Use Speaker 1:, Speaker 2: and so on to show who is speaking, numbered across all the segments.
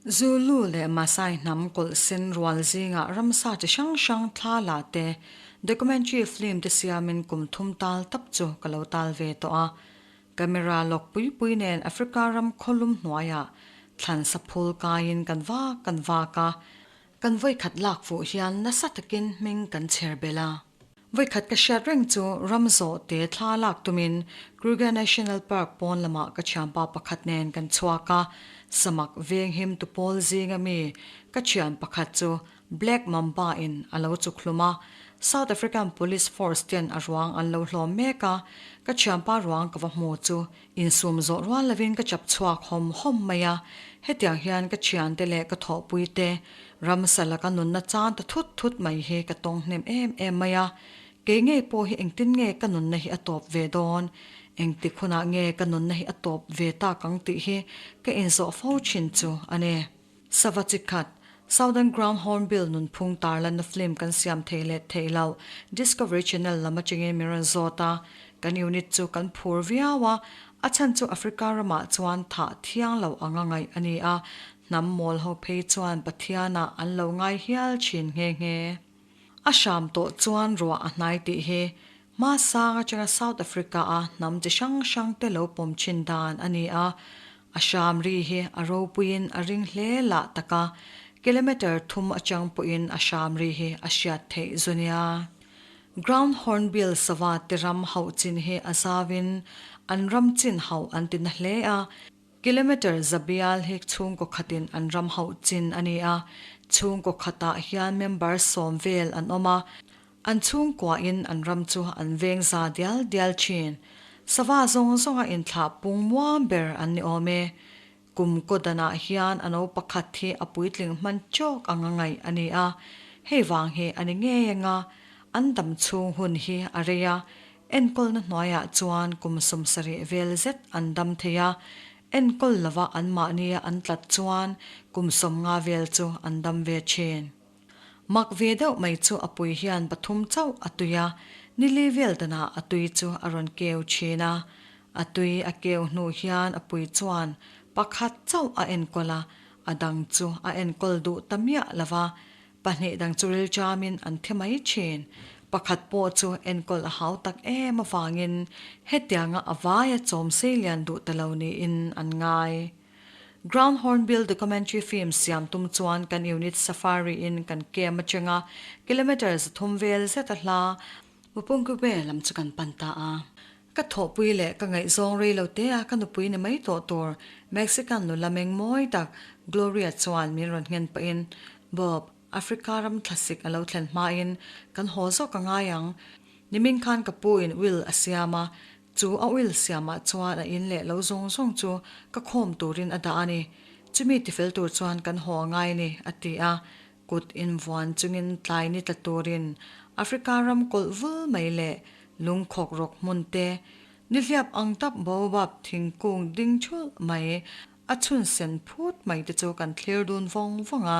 Speaker 1: Zulu leh Masai hnam kawlh sen rual zingah ramsa chi hrang hrang thla la te, documentary film te siamin kum thum tal tap chu ka lo tal ve tawh a. Camera lawk pui pui nen Africa ram khawlum hnuaiah thlan saphul kaiin kan vak kan vak a, kan vawikhat lak fuh hian nasa takin hming kan chher belh a. Vawikhat ka hriat reng chu ram zawh te thla lak tumin Kruger National Park pawn lamah ka thianpa pakhat nen kan chhuak a, samak veng him tu pawl zinga mi ka thian pakhat chu Black Mamba in a lo chuk hlum a, South African Police Force ten a ruang an lo hlawm mek a, ka thianpa ruang ka va hmu chu insum zawh rual lovin ka chap chhuak hawm hawm mai a, hetiang hian ka thiante leh ka thawhpui te ramsa laka nunna chan ta thut thut mai hi ka tawng hnem em em mai a, kei ngei pawh hi engtin nge ka nunna hi a tawp ve dawn, engtik hunah nge ka nunna hi a tawp ve tak ang tih hi ka inzawh fo thin chu a ni. Sava chi khat, Southern Ground Hornbill nunphung tarlanna film kan siam thei leh theih loh Discovery Channel lam atangin min rawn zawt a, kan unit chu kan phur viau a, a chhan chu Africa ramah chuan thah thiang lo anga ngaih a ni a, hnam mawl ho phei chuan Pathianah an lo ngai hial thin nghe nghe. A hram tawh chuan ruah a hnai tih hi hma sang atanga South Africa a hnam chi hrang hrang te lo pawm thin dan a ni a, a hram ri hi a ropuiin a ring hle lah tak a, kilometre thum atang pawhin a hram ri hi a hriat theih zu nia. Ground hornbill sava te ram hauh chin hi a zauin an ram chin hauh an ti na hle a, Kilometre zabial hi chhungkaw khatin an ram hauh chin a ni a, chhungkaw khatah hian member sawm vel an awm a, an chhungkuain an ram chu an veng za dial dial thin. Sava zawng zawnga inthlah pung muam ber an ni awm e. Kum kaw danah hian a no pakhat hi a puitling hman chawk anga ngaih a ni a, hei vang hi a ni ngei anga an dam chhung hun hi a rei a, Enkawlna hnuaiah chuan kum 70 vel zet an dam thei a, enkawl lova anmahnia an tlat chuan kum 50 vel chu an dam ve thin. Mak ve deuh mai chu a pui hian pathum chauh a tui a, nili vel danah a tui chu a rawn keu thin a. A tui a keu hnu hian a pui chuan pakhat chauh a enkawl a, a dang chu a enkawl duh ta miah lova, Pahnih dang chu rilṭamin an thi mai ṭhin. Pakhat pawh chu enkawl a hau tak em avangin hetianga a vaia chawm sei lian duh ta lo niin an ngai. Ground Hornbill documentary film siam tum chuan kan unit safari in kan kem atanga kilometre 300 vel zet a hla Mupungkube lam chu kan pan ta a. Ka thawhpui leh ka ngaihzawng rei lo te a ka nupui ni mai tawh tur Mexican nula meng mawi tak Gloria chuan min rawn nghen pahin, Bob, Africa ram thlasik a lo thlen hmain kan haw zawk a ngai ang. Nimin khan ka pu in will a siam a, chu a will siamah chuan a in leh lo zawng zawng chu ka khawm turin a dah a ni. Chumi tifel tur chuan kan haw a ngai ni, a ti a. Kut invuan chungin tlai ni tla turin Africa ram kawlh vul mai leh lungkhawk rawk hmun te, nihliap ang tap baobab thingkung ding thulh mai a chhun sen phut mai te chu kan thlir dun vawng vawng a.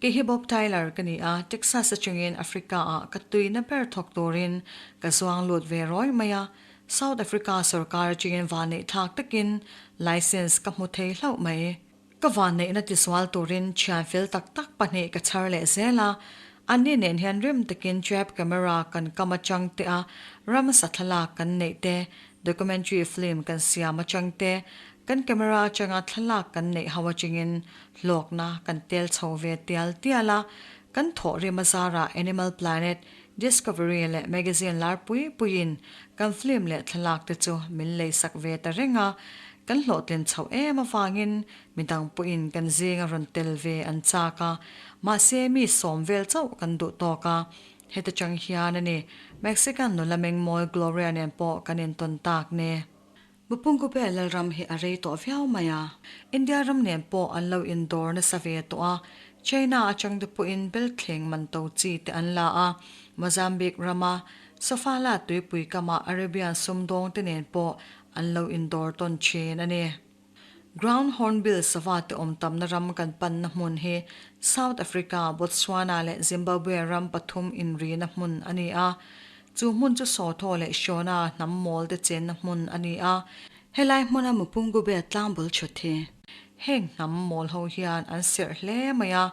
Speaker 1: Kei hi Bob Tyler ka ni a, Texas atangin Africa ah ka tuina ber thawk turin ka zuang lut ve rawi mai a, South Africa sorkar atangin vanneih thlak takin license ka hmu thei hlauh mai. Ka vanneihna tisual turin thian fel tak tak pahnih ka chhar leh zel a, anni nen hian rim takin trap camera kan kam atang te a ramsa thlalak kan neih te, documentary film kan siam atang te, kan camera atanga thlalak kan neih ho atangin hlawkna kan tel chho ve tial tial a, kan thawh rim a zarah Animal Planet, Discovery leh magazine lar pui puiin kan film leh thlalak te chu min leisak ve ta reng a, kan hlawhtlin chhoh em avangin midang pawhin kan zinga rawn tel ve an chak a, mahse mi sawm vel chauh kan duh tawk a, heta chang hian a ni Mexican nula mengmawi Gloria nen pawh kan intawn tak ni. Mupungkube Lalram hi a rei tawh viau mai a, India ram nen pawh an lo indawr nasa ve tawh a, China atang te pawhin belthleng man to chi te an la a, Mozambique rama Sofala tuipui kama Arabian sumdawng te nen pawh an lo indawr tawn thin a ni. Ground Hornbill sava te awm tamna ram kan panna hmun hi South Africa, Botswana leh Zimbabwe ram pathum inrina hmun a ni a, Chu hmun chu Sawthaw leh Shona hnam mawl te chenna hmun a ni a. Helai hmuna Mupungube tlangbul chhut hi. Heng hnam mawl ho hian an serh hle mai a,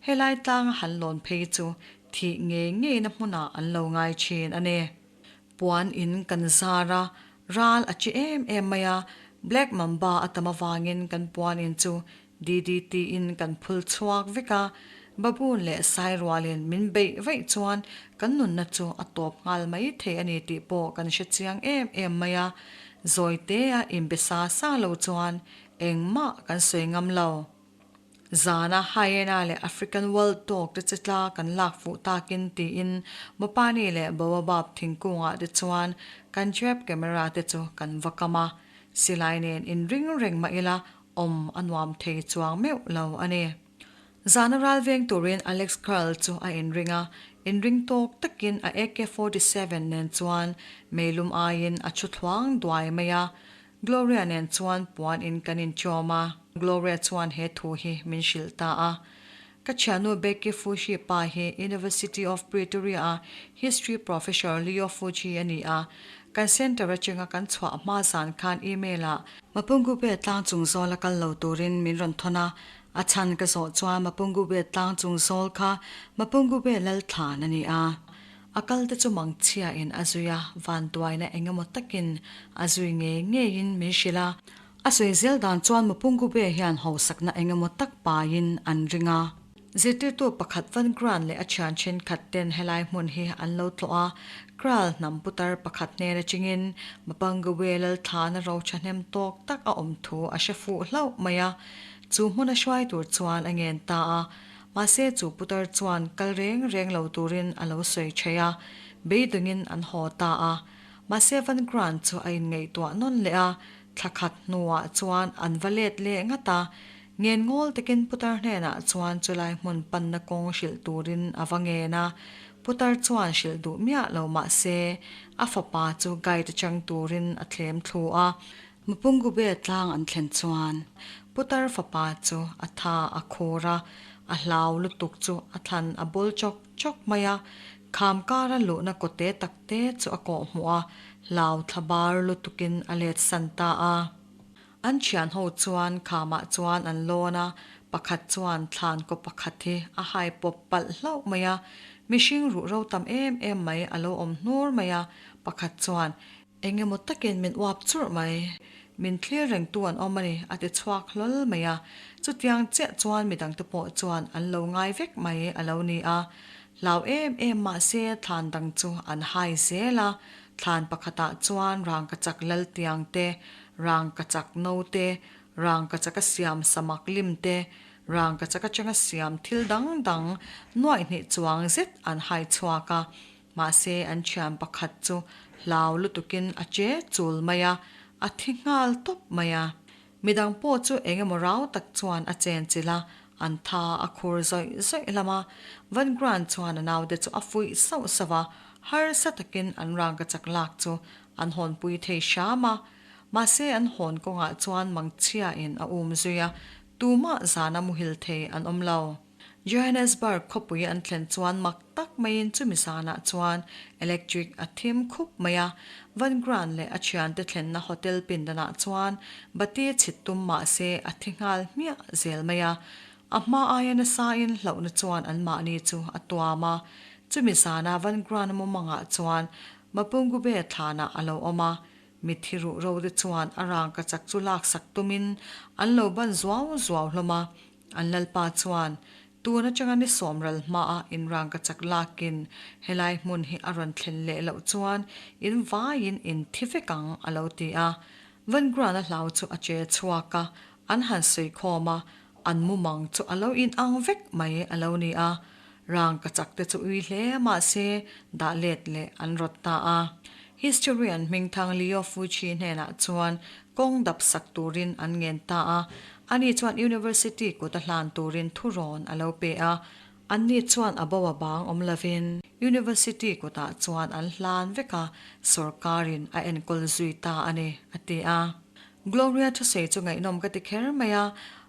Speaker 1: helai tlanga han lawn phei chu thih ngei ngeina hmunah an lo ngai thin a ni. Puan in kan zar a, ral a chi em em mai a, Black Mamba a tam avangin kan puan in chu DDT in kan phul chhuak vek a, Baboon leh Sairualin min beih vaih chuan kan nunna chu a tawp nghal mai thei a ni tih pawh kan hre chiang em em mai a, Zawitea inbe sa sa lo chuan engmah kan sawi ngam lo. Zana Hyena leh African Wild Dog te che tla kan lak fuh takin tiin Mopani leh Baobab thingkungah te chuan kan trap camera te chu kan va kam a, silai nen inring reng mah ila awm a nuam thei chuang meuh lo a ni. Zana ral veng turin Alex Carl chu a inring a, inring tawk takin a AK 47 nen chuan meilum aiin a thu thluang duai mai a, Gloria nen chuan puan in kan inchawm a, Gloria chuan he thu hi min hrilh ta a. Ka thiannu Becky Fushi pa hi University of Pretoria a History Professor Leo Fuji a ni a, kan centre atanga kan chhuah hma zan khan email ah Mapungubwe tlang chung zawl a kal lo turin min rawn thawn a, a chhan ka zawh chuan Mapungubwe tlang chung zawl kha Mapungubwe Lalthlan a ni a. A kal te chu mangchhia in a zui a, vantuaina eng emaw takin a zui ngei ngeiin min hrilh a. A sawi zel dan chuan Mapungubwe hian hausakna eng emaw tak paiin an ring a. Zirtirtu pakhat Van Graan leh a thian thenkhat ten helai hmun hi an lo tlawh a, Kraal hnam putar pakhat hnen atangin Mapungubwe Lalthlana ro thahnem tawk tak a awm thu a hre fuh hlauh mai a. Chu hmuna hruai tur chuan a ngen ta a. Mahse chu putar chuan kal reng reng lo turin a lo sawi thei a, beidawngin an haw ta a. Mahse Van Grant chu a inngaihtuah nawn leh a, thla khat hnuah chuan an va let leh ngat a. Ngen ngawl takin putar hnenah chuan chulai hmun panna kawng hrilh turin a va ngen a. Putar chuan hrilh duh miah lo mahse a fapa chu guide chang turin a thlem thlu a. Mapungubwe tlang an thlen chuan putar fapa chu a tha a khur a, a hlau lutuk chu a thlan a bul chawk chawk mai a, kham kara luhna kawte takte chu a kawh hmuh a, hlau thla bar lutukin a let san ta a. An thian ho chuan khamah chuan an lawn a, pakhat chuan thlan kaw pakhat hi a hai pawp palh hlauh mai a, mihring ruhro tam em em mai a lo awm hnur mai a, pakhat chuan Eng emaw takin min uap churh mai. Min thlir rengtu an awm a ni, a ti chhuak hlawl mai a. Chutiang chiah chuan midangte pawh chuan an lo ngai vek mai a lo ni a. Hlau em em mah se thlan dang chu an hai zel a. Thlan pakhatah chuan rangkachak laltiang te, rangkachak no te, rangkachaka siam samak lim te, rangkachak atanga siam thil dang dang nuaihnih chuang zet an hai chhuak a. Mahse an thian pakhat chu hlau lutukin a che chul mai a, a thi nghal tawp mai a. Midang pawh chu eng emaw rau tak chuan a chen chilh a, an tha a khur zawih zawih lam a. Van Graan chuan a naute chu a fuih sauh sauh a, harsa takin an rangkachak lak chu an hawnpui thei hram a. Mahse an hawn kawngah chuan mangchhiain a um zui a, tumah zana muhil thei an awm lo. Johannesburg khawpui an thlen chuan mak tak maiin chumi zanah chuan electric a thim khup mai a, Van Graan leh a thiante thlenna hotel pindanah chuan bati chhit tum mah se a thi nghal hmiah zel mai a. A hma aia nasain hlauhna chuan anmahni chu a tuam a. Chumi zana Van Graan mumangah chuan Mapungubwe thlanah a lo awm a, Mitthi ruh ro te chuan a rangkachak chu laksak tumin an lo ban zuau zuau hlawm a. An lalpa chuan, Tun atanga ni sawmral hmaa inrangkachak lakin helai hmun hi a rawn thlen leh loh chuan in vaiin in thi vek ang, a lo ti a. Van Grana hlau chu a che chhuak a, an han sawi khawm a, an mumang chu a lo inang vek mai a lo ni a. Rangkachak te chu ui hle mahse dah let leh an rawt ta a. Historian hmingthang Leo Fucci hnenah chuan kawng dap sak turin an ngen ta a, ani chuan University kut a hlan turin thurawn a lo pe a, anni chuan a bo a bang awm lovin University kutah chuan an hlan vek a, sawrkarin a enkawl zui ta a ni, a ti a. Gloria thusawi chu ngaihnawm ka ti kher mai a,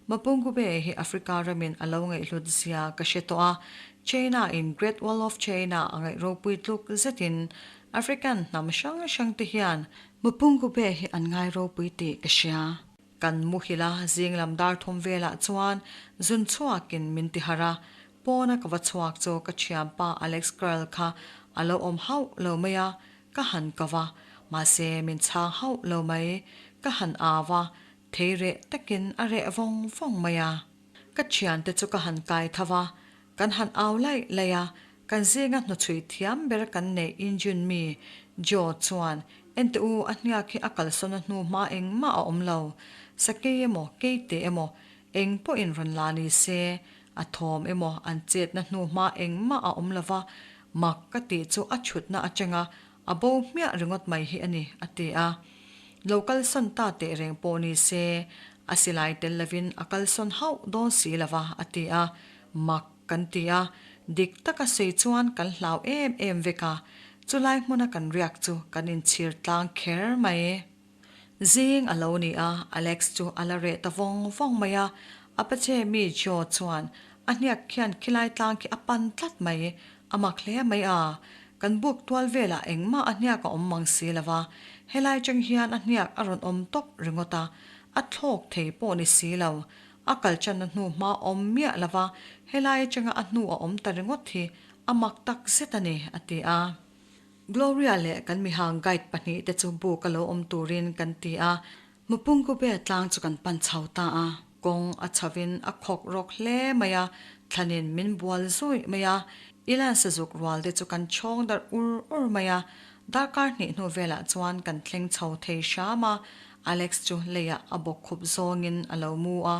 Speaker 1: Mapungubwe hi Africa ramin a lo ngaihhlut zia ka hre tawh a, China in Great Wall of China a ngaih ropui tluk zetin African hnam hrang hrang te hian Mapungubwe hi an ngai ropui tih ka hria. Kan muhil a, zing lam dar thum velah chuan zun chhuakin min ti harh a, pawna ka va chhuak chu ka thianpa Alex Curl kha a lo awm hauh lo mai a, ka han ko va, mahse min chhang hauh lo mai, ka han au a, thei reh takin a reh vawng vawng mai a. Ka thiante chu ka han kai tho va, kan han au laih laih a, kan zinga hnuchhui thiam ber kan neih Injun mi Joe chuan, Enteh u, a hniak hi a kalsawn a hnu hma engmah a awm lo. Sakei emaw, keite emaw, eng pawhin rawn la ni se, a thawm emaw an chetna hnu hma engmah a awm lo va, mak ka tih chu a chhutna atanga a bo hmiah ringawt mai hi a ni, a ti a. Lo kalsawn ta teh reng pawh ni se, a silai tel lovin a kalsawn hauh dawn si lo va, a ti a. Mak kan ti a, dik taka sawi chuan kan hlau em em vek a, chulai hmuna kan riak chu kan inchhir tlang kher mai. Zing a lo ni a, Alex chu a la reh ta vawng vawng mai a, Apache mi Joe chuan a hniak khian khilai tlang khi a pan tlat mai, a mak hle mai a, kan buk tual velah engmah a hniak a awm mang si lo va, helai chang hian a hniak a rawn awm tawp ringawt a, a thlawk thei pawh ni si lo, a kal channa hnu hma awm miah lo va, helai atanga a hnu a awm ta ringawt hi a mak tak zet a ni, a ti a. Gloria leh kan mihang guide pahnihte chu buk a lo awm turin kan ti a, Mupungkube tlang chu kan pan chho ta a, kawng a chhovin a khawk rawk hle mai a, thlanin min bual zawih mai a, Ilan sazuk rual te chu kan chhawng darh ur ur mai a, darkar hnih hnu velah chuan kan thleng chho thei hram a, Alex chu leiah a bawk khup zawngin a lo mu a,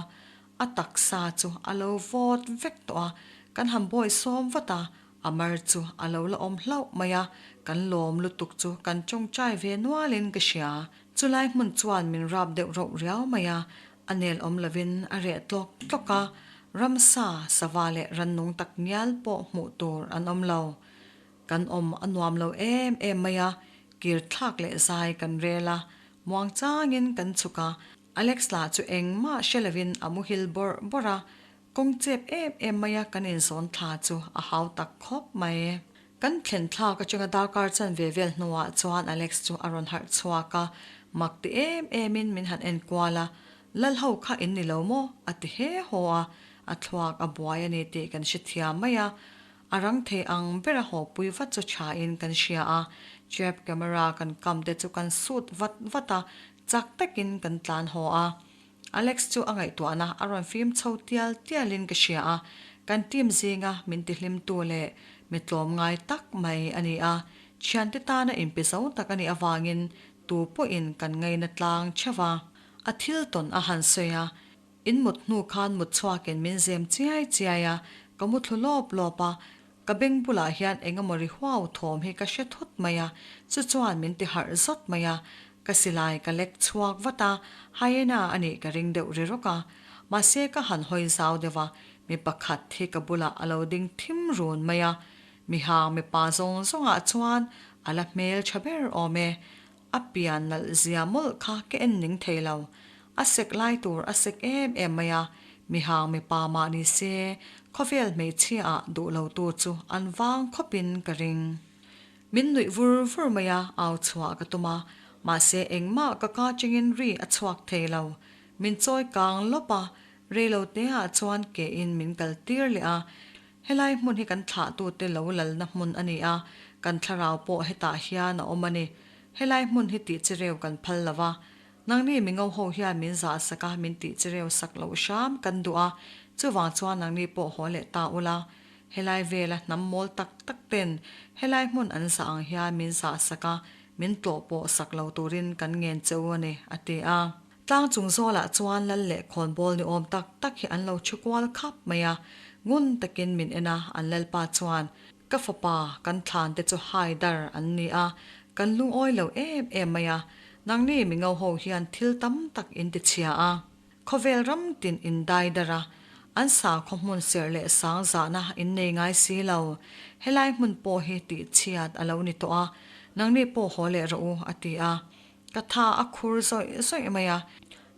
Speaker 1: a taksa chu a lo vawt vek tawh a, kan han bawi sawm vat a, A mar chu a lo la awm hlauh mai a, kan lawm lutuk chu kan tawngtai ve nualin ka hria. Chulai hmun chuan min rap deuh rauh riau mai a, a nel awm lovin a reh tlawk tlawk a, ramsa, sava leh rannung tak ngial pawh hmuh tur an awm lo. Kan awm a nuam lo em em mai a, kir thlak leh zai kan rel a, muang changin kan chhuk a, Alex lah chu engmah hre lovin a muhil bawrh bawrh a, Kawng chep em em maia kan inzawn thla chu a hau tak khawp mai. Kan thlen thlak atanga darkar chan ve vel hnuah chuan Alex chu a rawn harh chhuak a, mak ti em emin min han en kual a, Lal ho kha in ni lo maw? a ti he haw a, a thluak a buai a ni tih kan hrethiam mai a. A rang thei ang bera hawpui vat chu thain kan hria a, trap camera kan kam te chu kan sut vat vat a, chak takin kan tlan haw a. Alex chu a ngaihtuahna a rawn fim chho tial tialin ka hria a, kan team zinga min tihlimtu leh mi tlawmngai tak mai a ni a, thiante tana inpe zo tak a nih avangin tu pawhin kan ngaina tlang theuh a. A thil tawn a han sawi a, in mut hnu khan mut chhuakin min zem chiai chiai a, ka mu thlu lawp lawp a, Ka beng bulah hian eng emaw ri huau thawm hi ka hre thut mai a, chu chuan min ti harh zawt mai a, ka silai ka lek chhuak vat a, hyena a nih ka ring deuh ri rawk a. Mahse ka han hawi zau deuh a, mi pakhat hi ka bulah a lo ding thim run mai a, mihang mipa zawng zawngah chuan a la hmel tha ber awm e, A pian nalh zia mawlh kha ka en ning thei lo. A sek lai tur a sek em em mai a, mihang mipa mah ni se, khawvel hmeichhia ah duh lo tu chu an vang khawp in ka ring. Min nuih vur vur mai a, au chhuah ka tum a, mahse engmah ka ka chengin ri a chhuak thei lo. Min chawi kang lawp a, rei lo te ah chuan ke in min kal tir leh a, Helai hmun hi kan thlahtute lo lalna hmun a ni a, kan thlarau pawh hetah hian a awm a ni. Helai hmun hi tih chi reu kan phal lo va, nangni mingo ho hian min zah sak a, min tih chi reu sak loh hram kan duh a, chuvang chuan nangni pawh haw leh ta ula. Helai vela hnam mawl tak tak ten helai hmun an zah ang hian min zah sak a, min tlawh pawh sak lo turin kan ngen che u a ni, a ti a. Tlang chung zawlah chuan lal leh khawnbawl ni awm tak tak hi an lo chhu kual khap mai a, ngun takin min en a, an lalpa chuan, Ka fapa, kan thlan te chu hai dar an ni a, kan lungawi lo em em mai a, nangni mingo ho hian thil tam tak in ti chhia a, khawvel ram tin in dai dar a, an sakhaw hmun serh leh sang zahna in nei ngai si lo, helai hmun pawh hi tih chhiat a lo ni tawh a, nangni pawh haw leh rawh u, a ti a. Ka tha a khur zawih zawih mai a,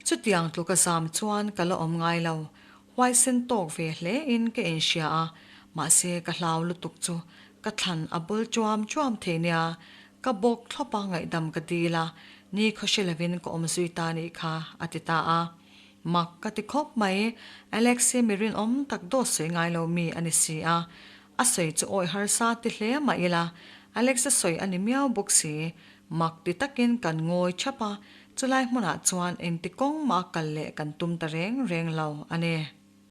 Speaker 1: chutiang tluka zam chuan ka la awm ngai lo. Huaisen tawk ve hle in ka inhria a, mahse ka hlau lutuk chu ka thlan a bul chuam chuam thei nia. Ka bawk thlawp a ngaihdam ka dil a, Ni khaw hre lovin ka awm zui ta nih kha, a ti ta a. Mak ka ti khawp mai, Alex hi mi rinawm tak dawt sawi ngai lo mi a ni si a. A sawi chu awi harsa ti hle mah ila, Alex-a sawi a ni miau bawk si. Mak ti takin kan ngawi thap a, chulai hmunah chuan engti kawng mah kal leh kan tum ta reng reng lo a ni.